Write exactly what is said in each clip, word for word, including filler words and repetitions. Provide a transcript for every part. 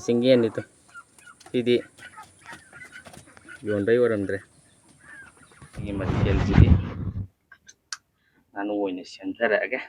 ꯆꯤꯡꯌꯦꯟꯅꯤꯗꯣ꯫ ꯁꯤꯗꯤ ꯌꯣꯟꯕꯩ ꯑꯣꯏꯔꯝꯗ꯭ꯔꯦ꯫ ꯁꯤꯒꯤ ꯃꯊꯦꯜꯁꯤꯗꯤ ꯉꯥꯅꯨ ꯑꯣꯏꯅ ꯁꯦꯝꯖꯔꯛꯑꯒꯦ꯫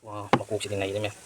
ꯋꯥ, ꯃꯀꯣꯛꯁꯤꯗꯤ ꯅꯩꯔꯦ ꯃꯌꯥꯝ꯫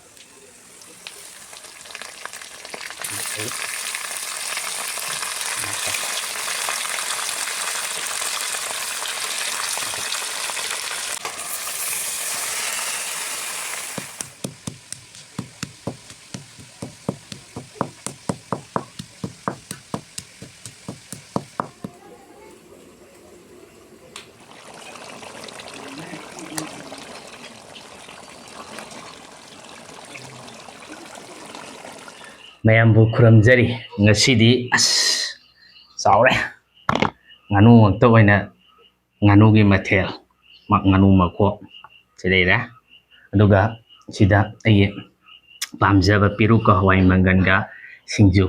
ꯃꯌꯥꯝꯕꯨ ꯈꯨꯔꯨꯝꯖꯔꯤ꯫ ꯉꯁꯤꯗꯤ ꯑꯁ ꯆꯥꯎꯔꯦ꯫ ꯉꯥꯅꯨ ꯉꯥꯛꯇ ꯑꯣꯏꯅ, ꯉꯥꯅꯨꯒꯤ ꯃꯊꯦꯜ, ꯃ-, ꯉꯥꯅꯨ ꯃꯀꯣꯛ ꯁꯤ ꯂꯩꯔꯦ꯫ ꯑꯗꯨꯒ ꯁꯤꯗ ꯑꯩꯒꯤ ꯄꯥꯝꯖꯕ ꯄꯦꯔꯨꯛꯀ ꯍꯋꯥꯏ ꯃꯪꯒꯟꯒ ꯁꯤꯡꯖꯨ꯫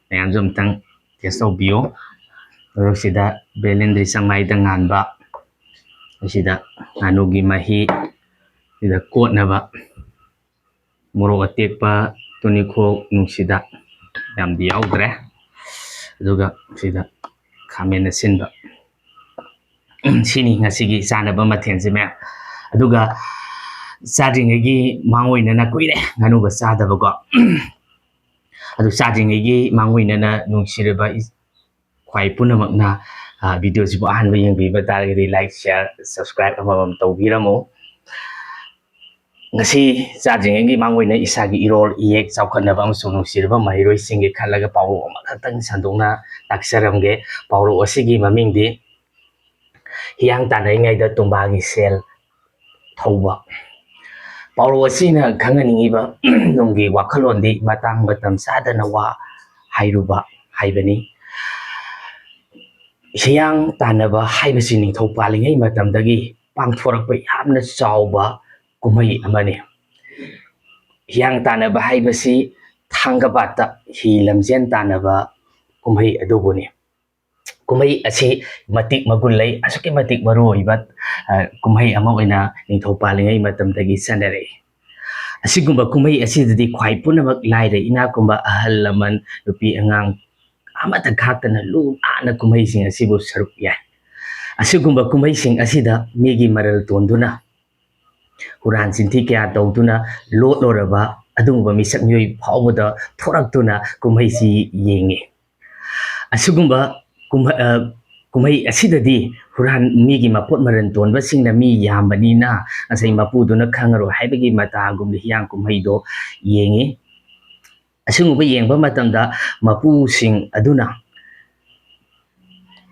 ꯃꯌꯥꯝꯁꯨ ꯑꯝꯇꯪ taste ꯇꯧꯕꯤꯌꯨ꯫ ꯑꯗꯨꯒ ꯁꯤꯗ ꯕꯦꯂꯦꯟꯗ꯭ꯔꯤ ꯆꯪꯃꯥꯏꯗ ꯉꯥꯟꯕ, ꯑꯁꯤꯗ ꯉꯥꯅꯨꯒꯤ ꯃꯍꯤ, ꯁꯤꯗ ꯀꯣꯠꯅꯕ ꯃꯣꯔꯣꯛ ꯑꯇꯦꯛꯄ, ꯇꯨꯅꯤꯈꯣꯛ ꯅꯨꯡꯁꯤꯗꯥꯛ ꯌꯥꯝꯗꯤ ꯌꯥꯎꯗ꯭ꯔꯦ꯫ ꯑꯗꯨꯒ ꯁꯤꯗ ꯈꯥꯃꯦꯟ ꯑꯁꯤꯟꯕ꯫ ꯁꯤꯅꯤ ꯉꯁꯤꯒꯤ ꯆꯥꯅꯕ ꯃꯊꯦꯜꯁꯦ ꯃꯌꯥꯝ꯫ ꯑꯗꯨꯒ ꯆꯥꯗ꯭ꯔꯤꯉꯩꯒꯤ ꯃꯥꯡꯑꯣꯏꯅꯅ ꯀꯨꯏꯔꯦ ꯉꯥꯅꯨꯒ ꯆꯥꯗꯕꯀꯣ꯫ ꯑꯗꯨ ꯆꯥꯗ꯭ꯔꯤꯉꯩꯒꯤ ꯃꯥꯡꯑꯣꯏꯅꯅ ꯅꯨꯡꯁꯤꯔꯕ ꯏ-, ꯈ꯭ꯋꯥꯏ ꯄꯨꯝꯅꯃꯛꯅ, ꯑ, video ꯁꯤꯕꯨ ꯑꯍꯥꯟꯕ ꯌꯦꯡꯕꯤꯕ ꯇꯥꯔꯒꯗꯤ like, share, subscribe ꯑꯃꯃꯝ ꯇꯧꯕꯤꯔꯝꯃꯨ꯫ ꯉꯁꯤ ꯆꯥꯗ꯭ꯔꯤꯉꯩꯒꯤ ꯃꯥꯡꯑꯣꯏꯅ ꯏꯁꯥꯒꯤ ꯏꯔꯣꯜ ꯏꯌꯦꯛ ꯆꯥꯎꯈꯠꯅꯕ ꯑꯃꯁꯨꯡ ꯅꯨꯡꯁꯤꯔꯕ ꯃꯍꯩꯔꯣꯏꯁꯤꯡꯒꯤ ꯈꯜꯂꯒ ꯄꯥꯎꯔꯧ ꯑꯃꯈꯛꯇꯪ ꯁꯟꯗꯣꯛꯅ ꯇꯥꯛꯆꯔꯝꯒꯦ꯫ ꯄꯥꯎꯔꯧ ꯑꯁꯤꯒꯤ ꯃꯃꯤꯡꯗꯤ "ꯍꯤꯌꯥꯡ ꯇꯥꯟꯅꯔꯤꯉꯩꯗ ꯇꯨꯝꯕꯥꯒꯤ ꯁꯦꯜ ꯊꯧꯕ"꯫ ꯄꯥꯎꯔꯧ ꯑꯁꯤꯅ ꯈꯪꯍꯟꯅꯤꯡꯉꯤꯕ ꯅꯨꯡꯒꯤ ꯋꯥꯈꯜꯂꯣꯟꯗꯤ ꯃꯇꯥꯡ ꯃꯇꯝ ꯆꯥꯗꯅ ꯋꯥ ꯍꯥꯏꯔꯨꯕ ꯍꯥꯏꯕꯅꯤ꯫ ꯍꯤꯌꯥꯡ ꯇꯥꯟꯅꯕ ꯍꯥꯏꯕꯁꯤ ꯅꯤꯡꯊꯧ ꯄꯥꯜꯂꯤꯉꯩ ꯃꯇꯝꯗꯒꯤ ꯄꯥꯡꯊꯣꯔꯛꯄ ꯌꯥꯝꯅ ꯆꯥꯎꯕ ꯀꯨꯝꯍꯩ ꯑꯃꯅꯤ꯫ ꯍꯤꯌꯥꯡ ꯇꯥꯟꯅꯕ ꯍꯥꯏꯕꯁꯤ ꯊꯥꯡꯒꯄꯥꯠꯇ ꯍꯤ ꯂꯝꯖꯦꯟ ꯇꯥꯟꯅꯕ ꯀꯨꯝꯍꯩ ꯑꯗꯨꯕꯨꯅꯤ꯫ ꯀꯨꯝꯍꯩ ꯑꯁꯤ ꯃꯇꯤꯛ ꯃꯒꯨꯟ ꯂꯩ, ꯑꯁꯨꯛꯀꯤ ꯃꯇꯤꯛ ꯃꯔꯨ ꯑꯣꯏꯕ, ꯑ, ꯀꯨꯝꯍꯩ ꯑꯃ ꯑꯣꯏꯅ ꯅꯤꯡꯊꯧ ꯄꯥꯜꯂꯤꯉꯩ ꯃꯇꯝꯗꯒꯤ ꯆꯠꯅꯔꯛꯏ꯫ ꯑꯁꯤꯒꯨꯝꯕ ꯀꯨꯝꯍꯩ ꯑꯁꯤꯗꯗꯤ ꯈ꯭ꯋꯥꯏ ꯄꯨꯝꯅꯃꯛ ꯂꯥꯏꯔ ꯏꯅꯥꯛ ꯈꯨꯟꯕ, ꯑꯍꯜ ꯂꯃꯟ, ꯅꯨꯄꯤ ꯑꯉꯥꯡ ꯑꯃꯠꯇ ꯈꯥꯛꯇꯅ ꯂꯨ ꯅꯥꯟꯅ ꯀꯨꯝꯍꯩꯁꯤꯡ ꯑꯁꯤꯕꯨ ꯁꯔꯨꯛ ꯌꯥꯏ꯫ ꯑꯁꯤꯒꯨꯝꯕ ꯀꯨꯝꯍꯩꯁꯤꯡ ꯑꯁꯤꯗ ꯃꯤꯒꯤ ꯃꯔꯜ ꯇꯣꯟꯗꯨꯅ, ꯍꯨꯔꯥꯟ ꯆꯤꯟꯊꯤ ꯀꯌꯥ ꯇꯧꯗꯨꯅ ꯂꯣꯠꯂꯨꯔꯕ ꯑꯗꯨꯒꯨꯝꯕ ꯃꯤꯁꯛ ꯃꯤꯑꯣꯏ ꯐꯥꯎꯕꯗ ꯊꯣꯔꯛꯇꯨꯅ ꯀꯨꯝꯍꯩꯁꯤ ꯌꯦꯡꯉꯤ꯫ ꯑꯁꯤꯒꯨꯝꯕ ꯀꯨꯝꯍ-, ꯑ, ꯀꯨꯝꯍꯩ ꯑꯁꯤꯗꯗꯤ ꯍꯨꯔꯥꯟ, ꯃꯤꯒꯤ ꯃꯄꯣꯠ ꯃꯔꯜ ꯇꯣꯟꯕꯁꯤꯡꯅ ꯃꯤ ꯌꯥꯝꯕꯅꯤꯅ ꯉꯁꯥꯏ ꯃꯄꯨꯗꯨꯅ ꯈꯪꯉꯔꯣꯏ ꯍꯥꯏꯕꯒꯤ ꯃꯇꯥꯒꯨꯝꯕ ꯍꯤꯌꯥꯡ ꯀꯨꯝꯍꯩꯗꯣ ꯌꯦꯡꯉꯤ꯫ ꯑꯁꯤꯒꯨꯝꯕ ꯌꯦꯡꯕ ꯃꯇꯝꯗ ꯃꯄꯨꯁꯤꯡ ꯑꯗꯨꯅ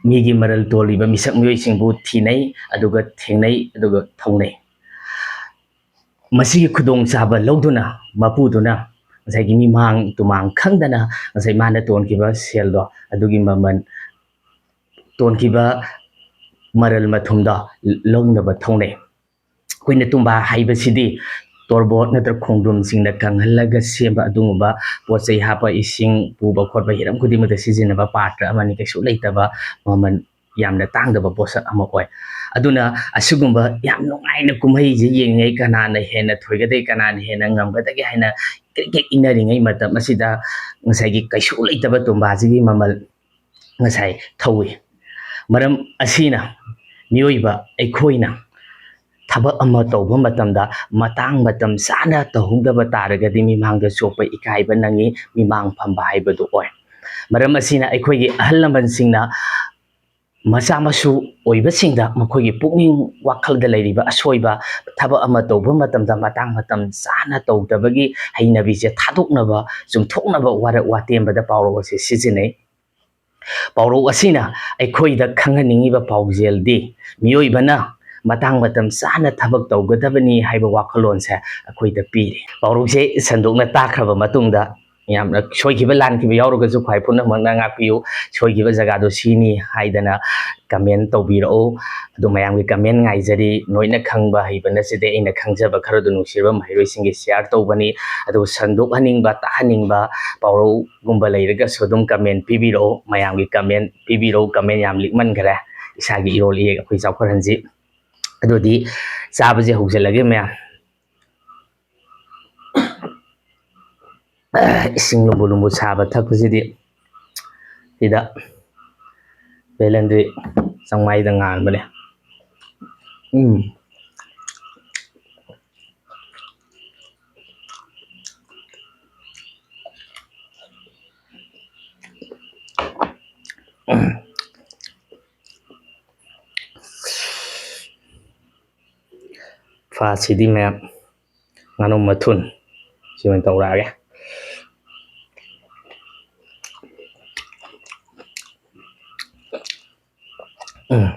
ꯃꯤꯒꯤ ꯃꯔꯜ ꯇꯣꯜꯂꯤꯕ ꯃꯤꯁꯛ ꯃꯤꯑꯣꯏꯁꯤꯡꯕꯨ ꯊꯤꯅꯩ, ꯑꯗꯨꯒ ꯊꯦꯡꯅꯩ, ꯑꯗꯨꯒ ꯊꯧꯅꯩ꯫ ꯃꯁꯤꯒꯤ ꯈꯨꯗꯣꯡꯆꯥꯕ ꯂꯧꯗꯨꯅ ꯃꯄꯨꯗꯨꯅ ꯉꯁꯥꯏꯒꯤ ꯃꯤꯃꯥꯡ ꯇꯨꯃꯥꯡ ꯈꯪꯗꯅ ꯉꯁꯥꯏ ꯃꯥꯅ ꯇꯣꯟꯈꯤꯕ ꯁꯦꯜꯗꯣ, ꯑꯗꯨꯒꯤ ꯃꯃꯜ, ꯇꯣꯟꯈꯤꯕ ꯃꯔꯜ ꯃꯊꯨꯝꯗꯣ ꯂꯧꯅꯕ ꯊꯧꯅꯩ꯫ ꯑꯩꯈꯣꯏꯅ ꯇꯨꯝꯕꯥ ꯍꯥꯏꯕꯁꯤꯗꯤ ꯇꯣꯔꯕꯣꯠ ꯅꯠꯇ꯭ꯔꯒ ꯈꯣꯡꯗ꯭ꯔꯨꯝꯁꯤꯡꯅ ꯀꯪꯍꯜꯂꯒ ꯁꯦꯝꯕ ꯑꯗꯨꯒꯨꯝꯕ ꯄꯣꯠ ꯆꯩ ꯍꯥꯞꯄ, ꯏꯁꯤꯡ ꯄꯨꯕ ꯈꯣꯠꯄ, ꯍꯤꯔꯝ ꯈꯨꯗꯤꯡꯃꯛꯇ ꯁꯤꯖꯤꯟꯅꯕ ꯄꯥꯇ꯭ꯔ ꯑꯃꯅꯤ, ꯀꯩꯁꯨ ꯂꯩꯇꯕ, ꯃꯃꯜ ꯌꯥꯝꯅ ꯇꯥꯡꯗꯕ ꯄꯣꯠꯁꯛ ꯑꯃ ꯑꯣꯏ꯫ ꯑꯗꯨꯅ ꯑꯁꯤꯒꯨꯝꯕ ꯌꯥꯝ ꯅꯨꯡꯉꯥꯏꯅ ꯀꯨꯝꯍꯩꯁꯦ ꯌꯦꯡꯉꯤꯉꯩ ꯀꯅꯥꯅ ꯍꯦꯟꯅ ꯊꯣꯏꯒꯗꯒꯦ, ꯀꯅꯥꯅ ꯍꯦꯟꯅ ꯉꯝꯒꯗꯒꯦ ꯍꯥꯏꯅ ꯀ꯭ꯔꯤꯛ ꯀ꯭ꯔꯤꯛ ꯏꯟꯅꯔꯤꯉꯩ ꯃꯇꯝ ꯑꯁꯤꯗ ꯉꯁꯥꯏꯒꯤ ꯀꯩꯁꯨ ꯂꯩꯇꯕ ꯇꯨꯝꯕꯥꯁꯤꯒꯤ ꯃꯃꯜ ꯉꯁꯥꯏ ꯊꯧꯏ꯫ ꯃꯔꯝ ꯑꯁꯤꯅ ꯃꯤꯑꯣꯏꯕ ꯑꯩꯈꯣꯏꯅ ꯊꯕꯛ ꯑꯃ ꯇꯧꯕ ꯃꯇꯝꯗ ꯃꯇꯥꯡ ꯃꯇꯝ ꯆꯥꯅ ꯇꯧꯍꯧꯗꯕ ꯇꯥꯔꯒꯗꯤ ꯃꯤꯃꯥꯡꯗ ꯆꯣꯞꯄ ꯏꯀꯥꯏꯕ ꯅꯪꯉꯤ, ꯃꯤꯃꯥꯡ ꯐꯝꯕ ꯍꯥꯏꯕꯗꯨ ꯑꯣꯏ꯫ ꯃꯔꯝ ꯑꯁꯤꯅ ꯑꯩꯈꯣꯏꯒꯤ ꯑꯍꯜ ꯂꯃꯟꯁꯤꯡꯅ ꯃꯆꯥ ꯃꯁꯨ ꯑꯣꯏꯕꯁꯤꯡꯗ ꯃꯈꯣꯏꯒꯤ ꯄꯨꯛꯅꯤꯡ ꯋꯥꯈꯜꯗ ꯂꯩꯔꯤꯕ ꯑꯁꯣꯏꯕ ꯊꯕꯛ ꯑꯃ ꯇꯧꯕ ꯃꯇꯝꯗ ꯃꯇꯥꯡ ꯃꯇꯝ ꯆꯥꯅ ꯇꯧꯗꯕꯒꯤ ꯍꯩꯅꯕꯤꯁꯦ ꯊꯥꯗꯣꯛꯅꯕ, ꯆꯨꯝꯊꯣꯛꯅꯕ ꯋꯥꯔꯛ ꯋꯥꯇꯦꯝꯕꯗ ꯄꯥꯎꯔꯧ ꯑꯁꯤ ꯁꯤꯖꯤꯟꯅꯩ꯫ ꯄꯥꯎꯔꯧ ꯑꯁꯤꯅ ꯑꯩꯈꯣꯏꯗ ꯈꯪꯍꯟꯅꯤꯡꯉꯤꯕ ꯄꯥꯎꯖꯦꯜꯗꯤ ꯃꯤꯑꯣꯏꯕꯅ ꯃꯇꯥꯡ ꯃꯇꯝ ꯆꯥꯅ ꯊꯕꯛ ꯇꯧꯒꯗꯕꯅꯤ ꯍꯥꯏꯕ ꯋꯥꯈꯜꯂꯣꯟꯁꯦ ꯑꯩꯈꯣꯏꯗ ꯄꯤꯔꯤ꯫ ꯄꯥꯎꯔꯧꯁꯦ ꯁꯟꯗꯣꯛꯅ ꯇꯥꯈ꯭ꯔꯕ ꯃꯇꯨꯡꯗ ꯌꯥꯝꯅ ꯁꯣꯏꯈꯤꯕ ꯂꯥꯟꯈꯤꯕ ꯌꯥꯎꯔꯒꯁꯨ ꯈ꯭ꯋꯥꯏ ꯄꯨꯝꯅꯃꯛꯅ ꯉꯥꯛꯄꯤꯌꯨ꯫ ꯁꯣꯏꯈꯤꯕ ꯖꯒꯥꯗꯣ ꯁꯤꯅꯤ ꯍꯥꯏꯗꯅ ꯀꯃꯦꯟ ꯇꯧꯕꯤꯔꯛꯎ꯫ ꯑꯗꯨ ꯃꯌꯥꯝꯒꯤ ꯀꯃꯦꯟ ꯉꯥꯏꯖꯔꯤ꯫ ꯅꯣꯏꯅ ꯈꯪꯕ ꯍꯩꯕ ꯅꯠꯆꯗꯦ, ꯑꯩꯅ ꯈꯪꯖꯕ ꯈꯔꯗꯨ ꯅꯨꯡꯁꯤꯔꯕ ꯃꯍꯩꯔꯣꯏꯁꯤꯡꯒꯤ ꯁꯤꯌꯥꯔ ꯇꯧꯕꯅꯤ꯫ ꯑꯗꯨꯕꯨ ꯁꯟꯗꯣꯛꯍꯟꯅꯤꯡꯕ, ꯇꯥꯍꯟꯅꯤꯡꯕ ꯄꯥꯎꯔꯧꯒꯨꯝꯕ ꯂꯩꯔꯒꯁꯨ ꯑꯗꯨꯝ ꯀꯃꯦꯟ ꯄꯤꯕꯤꯔꯛꯎ꯫ ꯃꯌꯥꯝꯒꯤ ꯀꯃꯦꯟ ꯄꯤꯕꯤꯔꯛꯎ꯫ ꯀꯃꯦꯟ ꯌꯥꯝ ꯂꯤꯛꯃꯟꯈꯔꯦ꯫ ꯏꯁꯥꯒꯤ ꯏꯔꯣꯜ ꯏꯌꯦꯛ ꯑꯩꯈꯣꯏ ꯆꯥꯎꯈꯠꯍꯟꯁꯤ꯫ ꯑꯗꯨꯗꯤ ꯆꯥꯕꯁꯦ ꯍꯧꯖꯤꯜꯂꯒꯦ ꯃꯌꯥꯝ꯫ ꯏꯁꯤꯡ ꯂꯨꯝꯕꯨ ꯂꯨꯝꯕꯨ ꯁꯥꯕ ꯊꯛꯄꯁꯤꯗꯤ ꯁꯤꯗ ꯕꯦꯂꯟꯗ꯭ꯔꯤ ꯆꯪꯃꯥꯏꯗ ꯉꯥꯟꯕꯅꯦ꯫ ꯎꯝ꯫ ꯐꯥꯁꯤꯗꯤ ꯃꯌꯥꯝ ꯉꯥꯅꯨ ꯃꯊꯨꯟ ꯁꯤ ꯑꯣꯏꯅ ꯇꯧꯔꯛꯑꯒꯦ꯫ ꯎꯝ,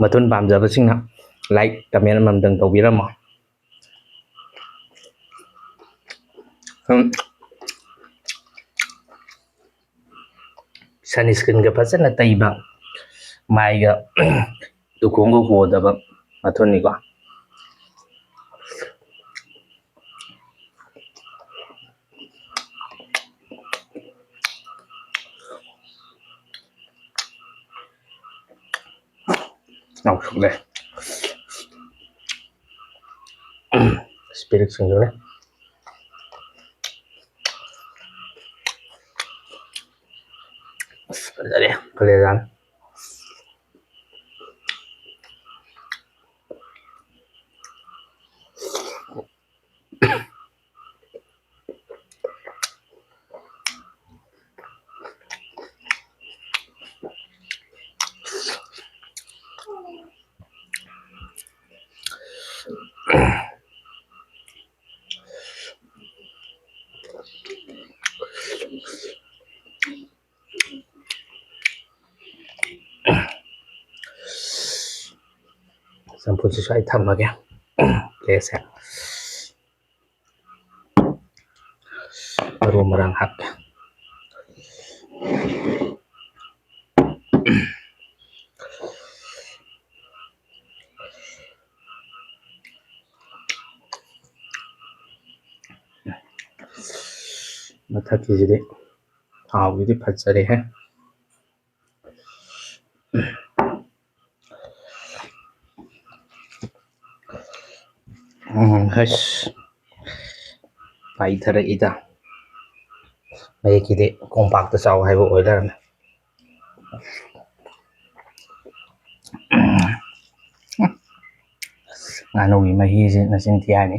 ꯃꯊꯨꯟ ꯄꯥꯝꯖꯕꯁꯤꯡꯅ ꯂꯥꯏꯛ, ꯀꯃꯦꯟ ꯑꯃꯃꯝꯇꯪ ꯇꯧꯕꯤꯔꯝꯃꯣ꯫ ꯎꯝ, ꯁꯟ ꯏꯁꯀ꯭ꯔꯤꯟꯒ ꯐꯖꯅ ꯇꯩꯕ, ꯃꯥꯏꯒ ꯇꯨꯈꯣꯡꯒ ꯍꯣꯗꯕ ꯃꯊꯨꯟꯅꯤꯀꯣ꯫ ꯌꯥꯎꯁꯜꯂꯦ꯫ ꯏꯁꯄꯤꯔꯤꯠ ꯁꯤꯡꯖꯨꯅꯦ꯫ ꯑꯁ, ꯐꯖꯔꯦ, ꯀꯂꯦꯖꯥꯅ꯫ ꯆꯝꯐꯨꯠꯁꯤꯁꯨ ꯑꯩ ꯊꯝꯃꯒꯦ꯫ ꯄ꯭ꯂꯦꯠꯁꯦ꯫ ꯃꯔꯨ ꯃꯔꯥꯡ ꯍꯥꯞꯀꯦ꯫ ꯃꯊꯛꯀꯤꯁꯤꯗꯤ ꯊꯥꯎꯁꯤꯗꯤ ꯐꯖꯔꯦꯍꯦ꯫ ꯎꯝ, ꯍꯩꯁ, ꯄꯥꯏꯊꯔꯛꯏꯗ꯫ ꯃꯌꯦꯛꯀꯤꯗꯤ ꯀꯣꯝꯄꯥꯛꯇ ꯆꯥꯎ ꯍꯥꯏꯕ ꯑꯣꯏ ꯂꯩꯔꯝꯃꯦ꯫ ꯉꯥꯅꯨꯒꯤ ꯃꯍꯤꯁꯦ ꯅꯆꯤꯟ ꯊꯤ ꯍꯥꯏꯅꯤ꯫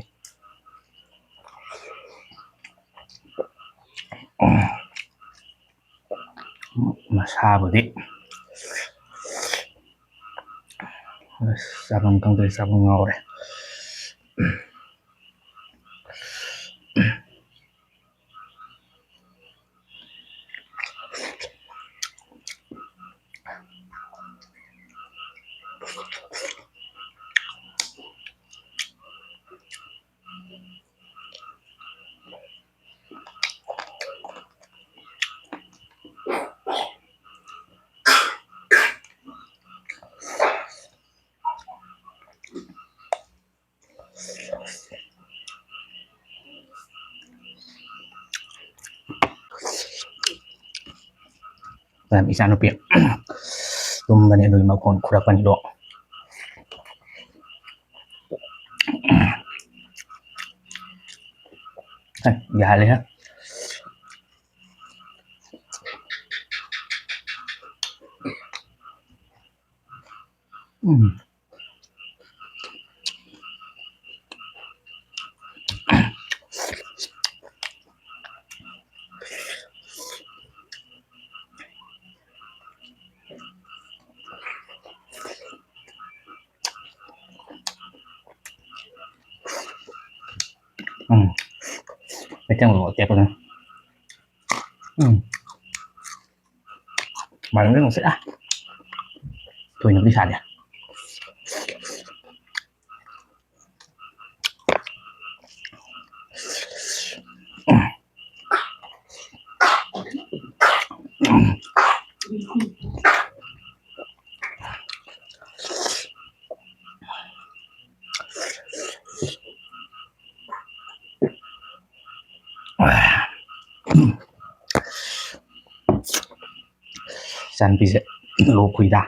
ꯃꯁꯥꯕꯨꯗꯤ ꯑꯁ, ꯆꯥꯐꯝ ꯈꯪꯗ꯭ꯔꯦ, ꯆꯥꯐꯝ ꯉꯥꯎꯔꯦ꯫ ꯏꯆꯥꯅꯨꯄꯤ ꯇꯨꯝꯕꯅꯤ, ꯑꯗꯨꯒꯤ ꯃꯈꯣꯟ ꯈꯨꯔꯛꯄꯅꯤꯗꯣ꯫ ꯑꯦ, ꯌꯥꯍꯜꯂꯦꯍꯦ꯫ ꯎꯝ꯫ ꯎꯝ꯫ ꯃꯩꯇꯩ ꯃꯣꯔꯣꯛ ꯑꯇꯦꯛꯄꯗꯨꯅ꯫ ꯎꯝ꯫ ꯃꯥꯏꯔꯦꯟꯒ ꯅꯨꯡꯁꯤꯠ, ꯑ꯫ ꯊꯣꯏꯅꯕꯨꯗꯤ ꯁꯥꯗꯦ꯫ ꯏꯆꯥꯅꯨꯄꯤꯁꯦ ꯂꯣꯛ ꯈꯨꯏꯗ꯫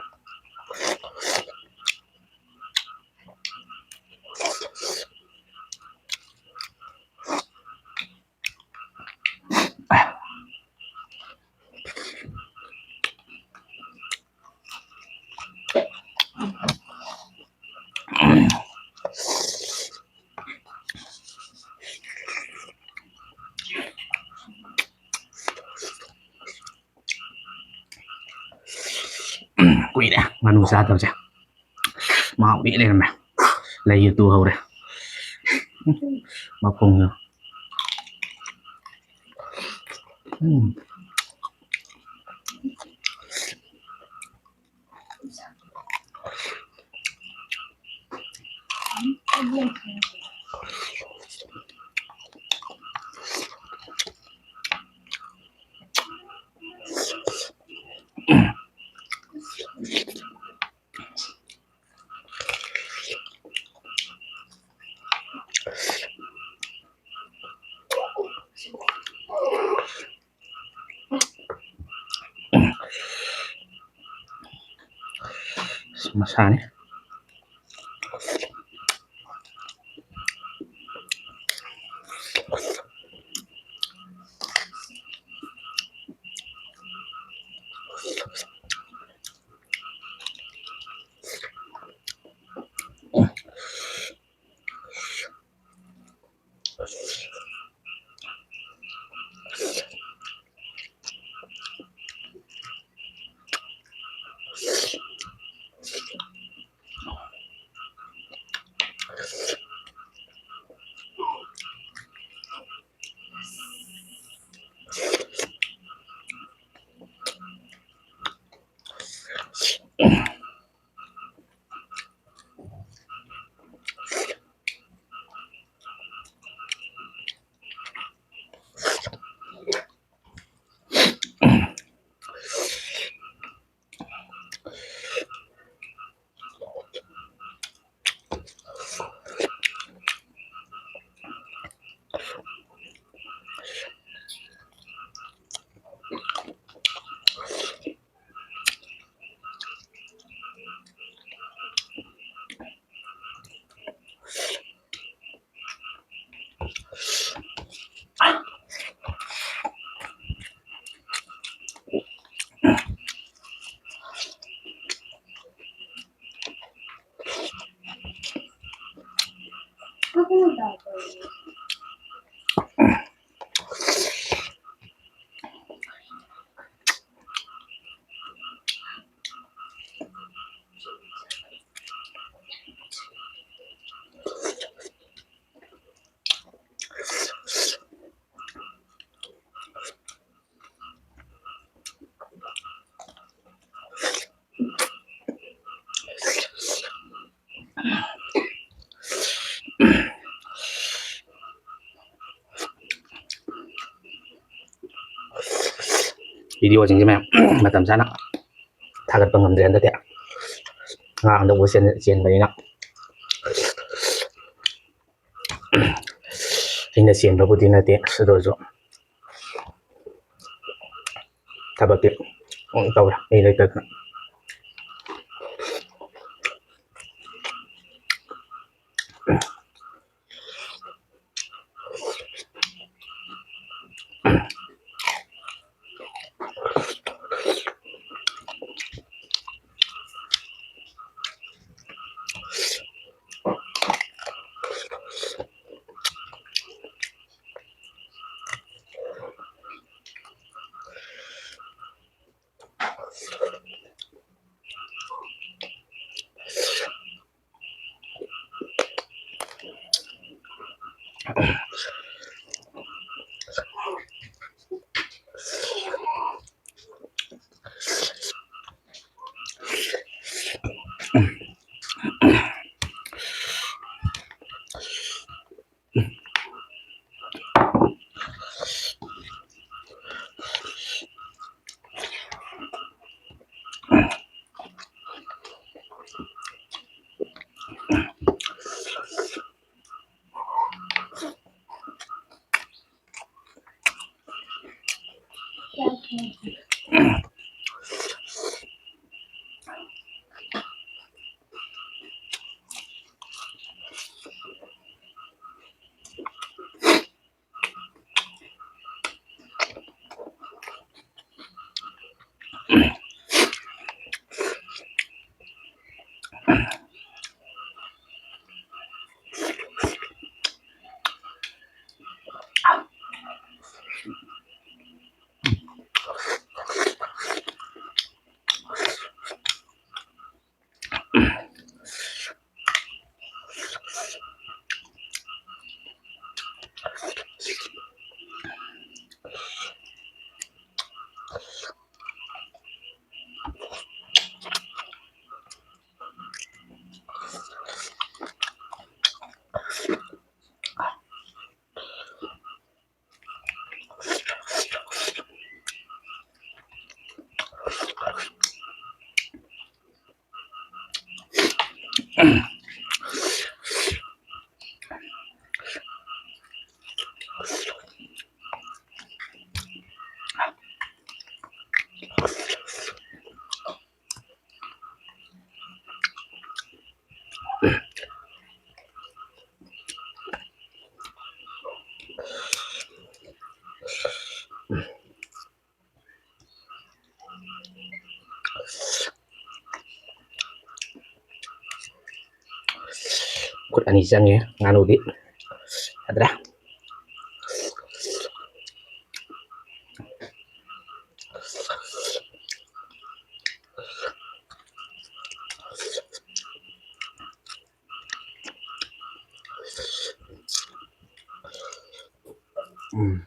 ꯀꯨꯏꯔꯦ ꯉꯥꯅꯨ ꯆꯥꯗꯕꯁꯦ꯫ ꯃꯍꯥꯎꯗꯤ ꯂꯩꯔꯝꯃꯦ꯫ ꯂꯩꯒ ꯇꯨ ꯍꯧꯔꯦ꯫ ꯃꯈꯣꯡꯗꯣ꯫ ꯎꯝ꯫ ꯃꯁꯥꯅꯤ꯫ ꯚꯤꯗꯤꯑꯣꯁꯤꯡꯁꯦ ꯃꯌꯥꯝ ꯃꯇꯝ ꯆꯥꯅ ꯊꯥꯒꯠꯄ ꯉꯝꯗ꯭ꯔꯦ ꯍꯟꯗꯛꯇꯤ꯫ ꯉꯥ ꯍꯟꯗꯛ ꯆꯦꯟ-, ꯆꯦꯟꯕꯅꯤꯅ꯫ ꯑꯩꯅ ꯆꯦꯟꯕꯕꯨꯗꯤ ꯅꯠꯇꯦ, ꯑꯗꯨ ꯑꯣꯏꯔꯁꯨ ꯊꯕꯛꯇꯤ ꯑꯗꯨꯝ ꯇꯧꯔꯦ, ꯃꯤ ꯂꯩꯇꯗꯅ꯫ ꯈꯨꯠ ꯑꯅꯤ ꯆꯪꯉꯦ ꯉꯥꯅꯨꯗꯤ꯫ ꯌꯥꯗ꯭ꯔꯦ꯫ ꯎꯝ꯫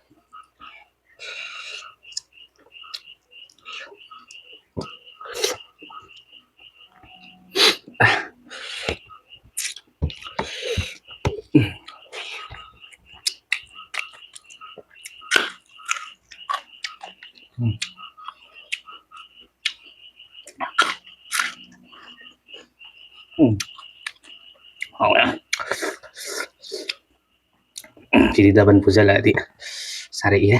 ꯎꯝ꯫ ꯎꯝ꯫ ꯍꯥꯎꯋꯦ꯫ ꯁꯤꯗꯤ ꯗꯕꯜ ꯄꯨꯁꯜꯂꯛꯑꯗꯤ ꯁꯥꯔꯛꯏꯍꯦ꯫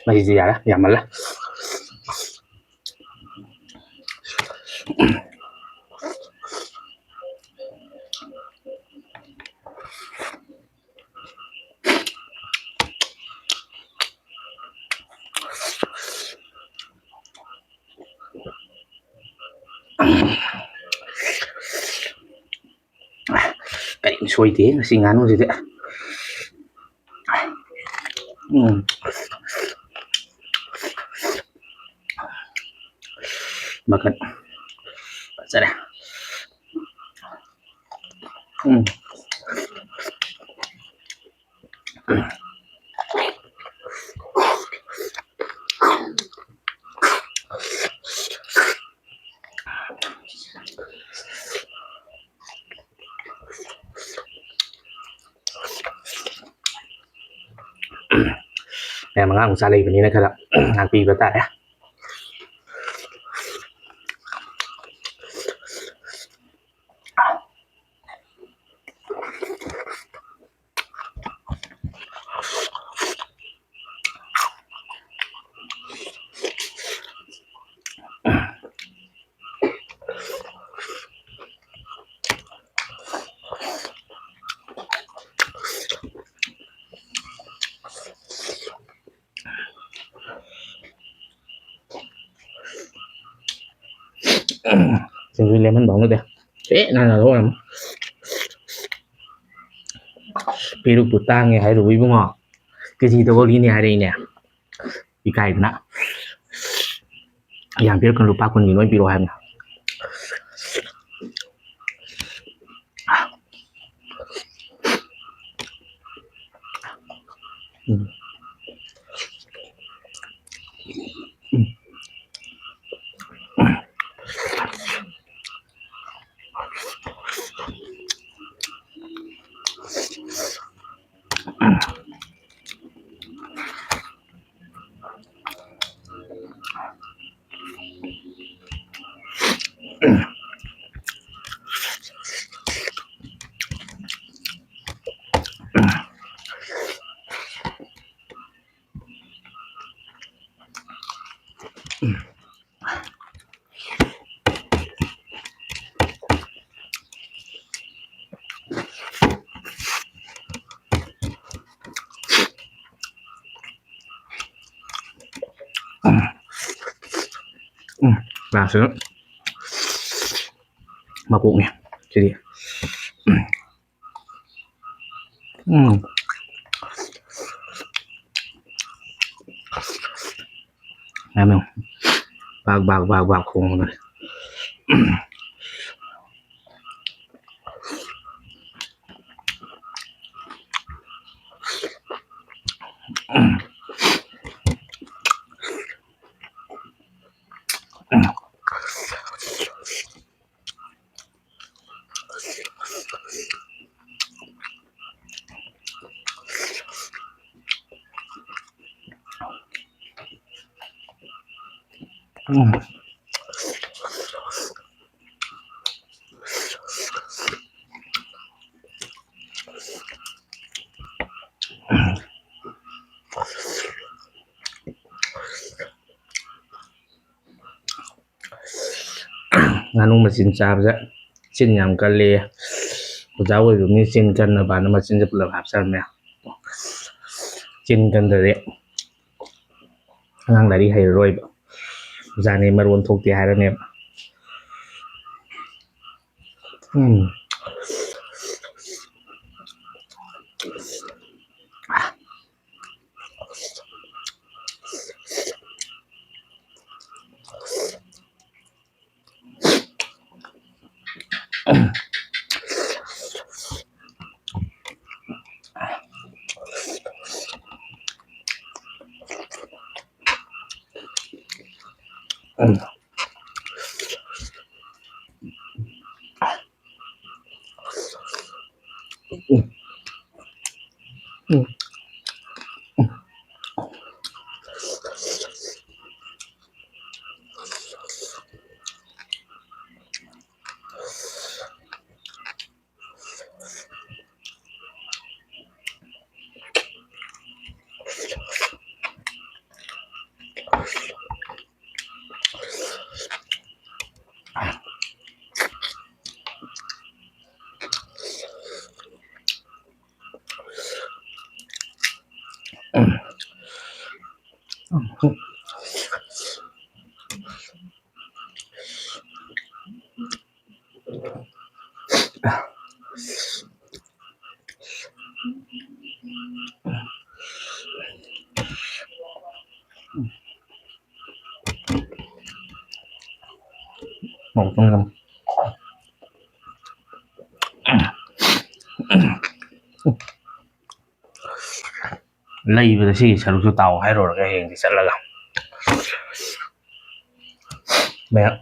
ꯃꯍꯤꯁꯤ ꯌꯥꯔꯦ, ꯌꯥꯝꯃꯜꯂꯦ꯫ ꯀꯔꯤꯝ ꯁꯣꯏꯗꯦ ꯉꯁꯤ ꯉꯥꯅꯨꯁꯤꯗꯤ꯫ ꯎꯝ꯫ ꯃꯈꯜ ꯐꯖꯔꯦ꯫ ꯎꯝ꯫ ꯃꯌꯥꯝ ꯑꯉꯥꯡ ꯃꯆꯥ ꯂꯩꯕꯅꯤꯅ ꯈꯔ ꯉꯥꯛꯄꯤꯕ ꯇꯥꯔꯦ꯫ ꯁꯤꯡꯖꯨ ꯂꯦꯃꯟ ꯐꯥꯎꯅꯗꯦ꯫ ꯁꯤ ꯅꯥꯟꯅ ꯂꯧꯔꯝꯃꯤ꯫ ꯄꯦꯔꯨꯛꯄꯨ ꯇꯥꯡꯉꯦ ꯍꯥꯏꯔꯨꯕ ꯏꯕꯨꯡꯉꯣ꯫ ꯀꯦꯖꯤꯗ ꯂꯤꯅꯤ ꯍꯥꯏꯔꯛꯏꯅꯦ꯫ ꯏꯀꯥꯏꯗꯅ꯫ ꯌꯥꯝ ꯄꯤꯔꯛꯀꯅꯨ, ꯂꯨꯄꯥ ꯀꯨꯟꯒꯤ ꯂꯣꯏ ꯄꯤꯔꯛꯑꯣ ꯍꯥꯏꯕꯅꯤ꯫ ꯎꯝ꯫ ꯎꯝ꯫ ꯎꯝ, ꯂꯥꯁꯇ ꯃꯀꯣꯛꯅꯦ ꯁꯤꯗꯤ꯫ ꯎꯝ꯫ ꯌꯥꯝ ꯌꯥꯝ ꯕꯥꯛ ꯕꯥꯛ ꯕꯥꯛ ꯕꯥꯛ ꯈꯣꯡꯕꯗꯣ꯫ ꯎꯝ꯫ ꯉꯥꯅꯨ ꯃꯆꯤꯟ ꯆꯥꯕꯗ ꯆꯤꯟ ꯌꯥꯝ ꯀꯜꯂꯤ꯫ ꯑꯣꯖꯥ ꯑꯣꯏꯕ ꯃꯤ ꯆꯤꯟ ꯀꯟꯅꯕꯅ ꯃꯆꯤꯟꯁꯦ ꯄꯨꯂꯞ ꯍꯥꯞꯆꯔꯝꯃꯦ꯫ ꯆꯤꯟ ꯀꯟꯗ꯭ꯔꯗꯤ ꯑꯉꯥꯡ ꯂꯥꯏꯔꯤꯛ ꯍꯩꯔꯔꯣꯏꯕ꯫ ꯑꯣꯖꯥꯅꯦ ꯃꯔꯣꯟ ꯊꯣꯛꯇꯦ ꯍꯥꯏꯔꯅꯦꯕ꯫ ꯎꯝ꯫ ꯂꯩꯕꯗ ꯁꯤꯒꯤ ꯁꯔꯨꯛꯁꯨ ꯇꯥꯎ ꯍꯥꯏꯔꯨꯔꯒ ꯍꯌꯦꯡꯗꯤ ꯆꯠꯂꯒ ꯃꯌꯥꯝ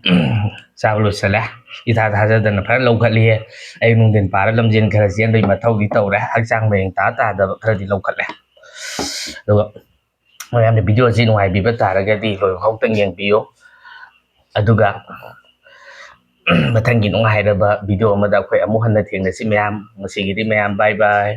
ꯆꯥꯕ ꯂꯣꯏꯁꯤꯜꯂꯦ꯫ ꯏꯊꯥ ꯊꯥꯖꯗꯅ ꯐꯖꯅ ꯂꯧꯈꯠꯂꯤꯍꯦ꯫ ꯑꯌꯨꯛ ꯅꯨꯡꯊꯤꯟ ꯄꯥꯔ ꯂꯝꯖꯦꯟ ꯈꯔ ꯆꯦꯟꯕꯒꯤ ꯃꯊꯧꯗꯤ ꯇꯧꯔꯦ꯫ ꯍꯛꯆꯥꯡ ꯃꯌꯦꯡ ꯇꯥ ꯇꯥꯗꯕ ꯈꯔꯗꯤ ꯂꯧꯈꯠꯂꯦ꯫ ꯑꯗꯨꯒ ꯃꯌꯥꯝꯅ ꯚꯤꯗꯤꯑꯣꯁꯤ ꯅꯨꯡꯉꯥꯏꯕꯤꯕ ꯇꯥꯔꯒꯗꯤ ꯂꯣꯏꯕ ꯐꯥꯎꯇꯪ ꯌꯦꯡꯕꯤꯌꯨ꯫ ꯑꯗꯨꯒ ꯃꯊꯪꯒꯤ ꯅꯨꯡꯉꯥꯏꯔꯕ ꯚꯤꯗꯤꯑꯣ ꯑꯃꯗ ꯑꯩꯈꯣꯏ ꯑꯃꯨꯛ ꯍꯟꯅ ꯊꯦꯡꯅꯁꯤ ꯃꯌꯥꯝ꯫ ꯉꯁꯤꯒꯤꯗꯤ ꯃꯌꯥꯝ bye bye꯫